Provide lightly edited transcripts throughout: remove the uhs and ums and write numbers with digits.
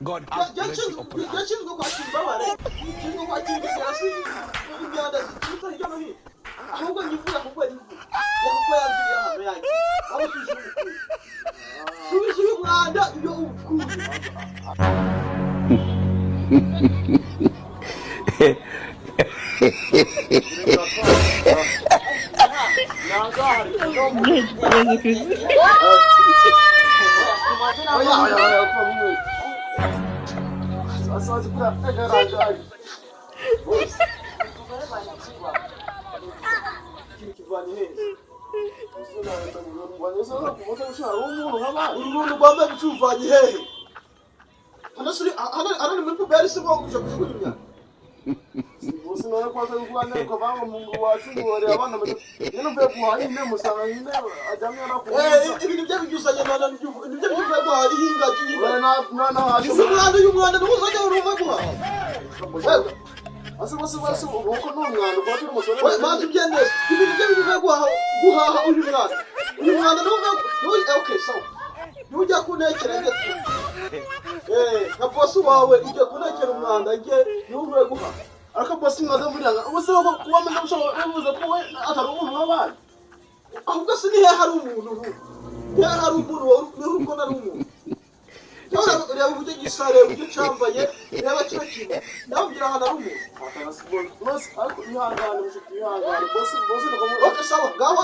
God have mercy upon us. Yashinzwe kwakira imbabare, ishinzwe kwakira ingegera, si imyanda ziturutse hirya no hino. Ahubwo nyivuga kuko yivuga kuko yabwiye hano yanjye aho usubije umukuye, subiza uyu mwanda iyo uwukuye. Oya, oya, oya, kuba asazi kuri agaraje bose ikintu kivanye heza. Uru runtu rwambaye ibicu ruvanye hehe? Hano suri hano, hano ni muri poubelle, si bwo kuja kujugunya imyanda. Bose none ko aza kuba nari kavanga mu wacu ngo abana nyine mvuye guhaha nyine musanga nyine ajyamye. Eh, ibintu bye bibyuzanye na nibyo bivuye guhaha ihinga Ora na na na. Uyu mwanda, uyu mwanda niwo uzajya uruva guhaha. Ase bose bose uko ni umwanda kwa turi musore. We manzi ubyendeze ibintu bye bivuye guhaha, guhaha uyu mwanda, uyu mwanda niwo uvuye niwo. Okay, sawa, niwo ujya kuntekera ndetse nka bosi wawe ugiye kuntekera umwanda njye niwo uvuye guhaha. Ariko bosi mwaza muri anga ubuse ko kuba amaze gushobora bivuze ko we atari umuntu w'abandi. Ahubwo se ni hehe hari umuntu ubu? Ni hehe hari umuntu wowe niho uri kubona ari umuntu? Reba, reba uburyo gisa, reba uburyo cyambaye, reba kino kintu, nawe ugira ahantu ari umuntu. Bose ariko ihangane mushuti, ihangane bosi, bosi niko. Okay, sawa, ngaho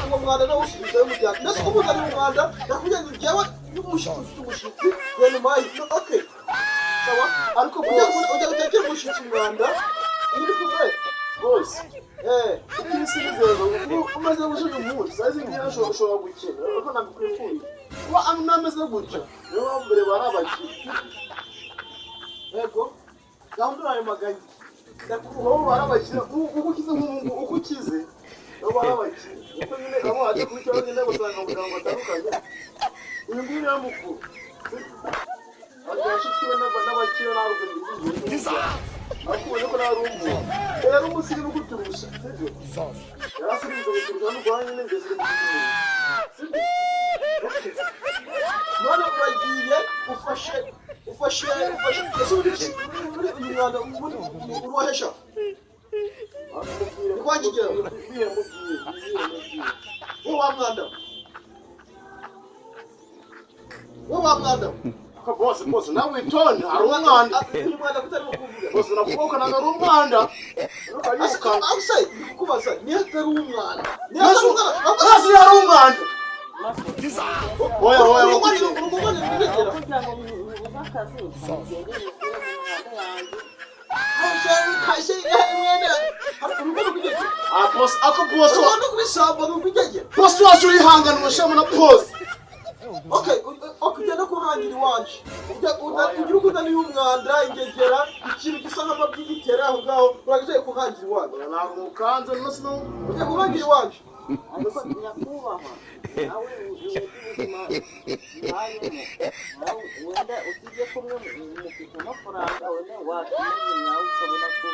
uwo mwanda nawe usubizayo umuryango. Ndetse ko umuzanira umwanda, ndakubwira ngo njyewe n'umushyitsi, ufite umushyitsi genda umayi. Okay, sawa. Ariko ujya bosi ujya utekera umushyitsi umwanda uri kumwe. Bosi Eh. isi nizeza umaze gushyira umunsi sazi ngira ushobora gukina, ariko ntabwo kuba ameze gutya, niyo mpamvu mbere bari abakire. Yego, gahunda urayo maganya. Wowe bari abakire uko ukize nk'ubu, uko ukize nabo bari abakire, kuko nyine abo waje kuri cyangwa nyine gusanga muganga batandukanye. Uyu nguyu niwe mukuru, abashyitsi be n'abakire ntabwo bigiye, ariko ubona ko nawe ari umuntu, yari umusirimu kuturusha, sibyo? Yari asirimutse kuturusha n'ubwo nyine ngeze kuturusha, sibyo? None uragiye ufashe ufashe ufashe, ese uri uri uyu mwanda ubundi uruhesha? Rwangigira. Mubwire. Wowe wa mwanda, wowe wa mwanda. Ko bose bose nawe witonde, hari umwanda. Uyu mwanda kutarimo kuvuga. Bose nakuboka ntabwo ari umwanda. Ase kukubaza niyo atari umwanda, niyo atari umwanda. Hasi hari umwanda, oya oya. Urugomane rwigegera. Kugira ngo mubuze akazi mugende musubire mu mihanda yanjye. Kashe mwene urugo rwigegera. Ah boss, ako boss. Urugo rw'ishyamba ni urwigegera. Boss wacu urihangana urashiramo na pause. Okay, ujya no kuhangira iwanje, ugira uko uzana umwanda, ingegera, ikintu gisa nk'amabyi gitera aho ngaho, uragiye kuhangira iwanje. Ntabwo mukanze no sino. Ujya kuhangira iwanje. Ariko nyakubahwa, nawe uzi ubuzima mbayemo, nawe wenda usibye ko mwe mufite amafaranga, wenda wakimenye nawe ukabona ko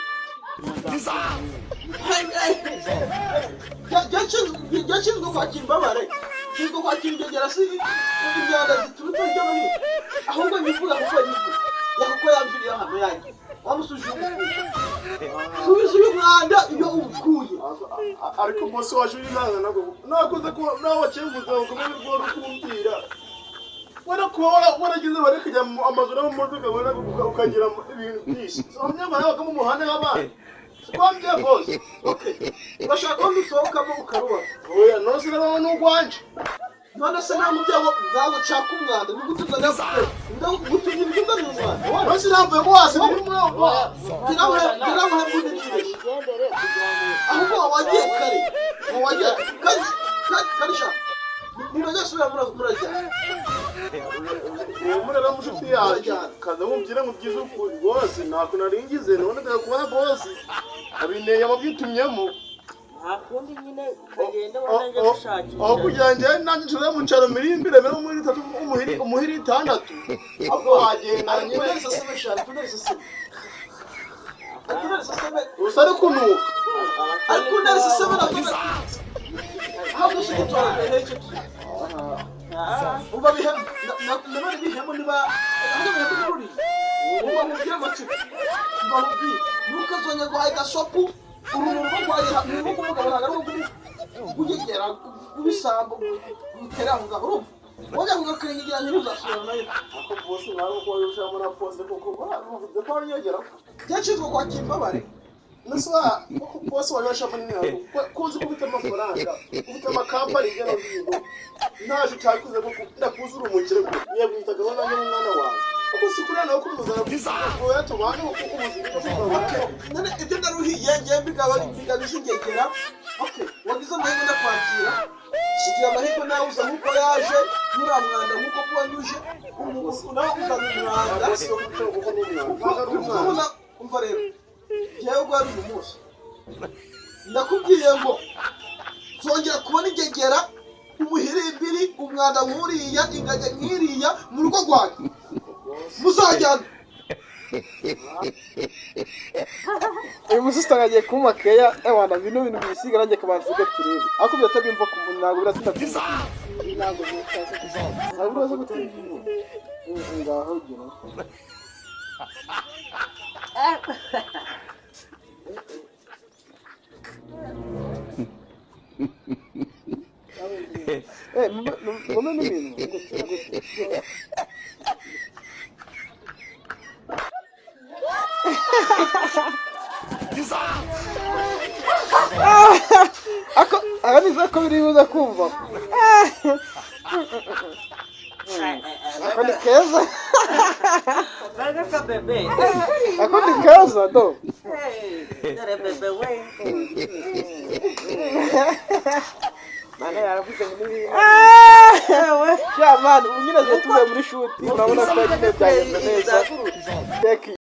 Yashinzwe kwakira imbabare, ishinzwe kwakira ingegera, si imyanda ziturutse hirya no hino. Ahubwo nyivuga kuko yivuga kuko yamviriye hano yanjye wamusubije umukuye, subiza uyu mwanda iyo uwukuye. Ariko boss wacu urihangana, ntabwo nakoze ko nawe wacenguza ukomeze rwose ukumbwira wenda kuba waragize bari kujya mu amazu no mu modoka, wenda ukagira ibintu byinshi abanyamahanga yabaga mu muhanda nk'abandi twambye boss. Okay, urashaka ko ndusohokamo ukaruba? Oya, none se nawe ni ugwanje. None se nta muryango, ntabwo nshaka umwanda, ni gute uzana gutumye ibyo uzana umwanda? None se namvuye ko hasi muri muri Tiramuhe mbundi nibeshye. Wigendere kugira ngo Ahubwo wagiye kare, wagiye kare kare sha, ninajya subira murajya. Uwo murera mushuti yacu kaza mubwire mubyize ukuri rwose, ntako naringize none dore kubona boss abineye ababyitumyemo. Nta kundi nyine, kagende wenda njye gushakisha. Aho kugira ngo nanjye nshore mu cyaro miririmbire mbere muri itatu umuhiri umuhiri itandatu, ahubwo wagenda nyine. Tunari saseme sha, tunari saseme, tunari saseme. Gusa ari kunuka. Ariko unari saseme na tunari ahubwo se gutora heke umva bihemu nanone bihemu niba Mbabwire, ntukazongere guhaha gasopu. Uru ni urugo rwanjye, ni urugo rw'umugabo, ntabwo ari urwo kugegera rw'ibisambo rutera aho ngaho. Urumva, wajya kugakiringira, ntuzasubira nayo. Ako bosi, nawe uko wabishamo na pose koko bavuze ko wanyegera. Byacizwe kwakira imbabare. Nese koko bosi, wabishamo n'inyango ko uzi ko ufite amafaranga, ufite amakampani hirya no hino, ntaje utakuze koko, ndakuzi uri umukire ko yego yitagaho nanjye n'umwana wawe, kuko si kuriya nawe kumuzana ngo yatubane kuko ubuzima Okay, none ibyo ndaruhiye ngiye mbigaba mbigabije ingegera. Okay, wagize amahirwe ndakwakira, ugira amahirwe nawe uza nk'uko yaje nk'uriya mwanda, nk'uko kuwanyuje nawe uzana umwanda. Bosi wo muco kuko ni umwana, ntabwo ari umwana. Umva rero, njyewe guhera uyu munsi ndakubwiye ngo zongera kubona ingegera, umuhirimbiri, umwanda nk'uriya, ingagi nk'iriya mu rugo rwanjye, muzajyana. Uyu musisita agiye kumpa keya. Ewana, bino bintu bisiga nanjye kabanza turebe, ariko biratabimva ku ntabwo biratinda kumva. Ntabwo bitaza. Ntabwo uraza gutera ngaho gira. Mume n'ibintu gutya gutya. Ako aba nizera ko biri buze kumva. Ako ni keza. Baraka bebe. Ako ni keza do. Hey, dore bebe we. Mana yaravuze ngo ni Ya man, ubu nyine tuvuye muri shoot, urabona ko nyine byagenze neza. Thank you.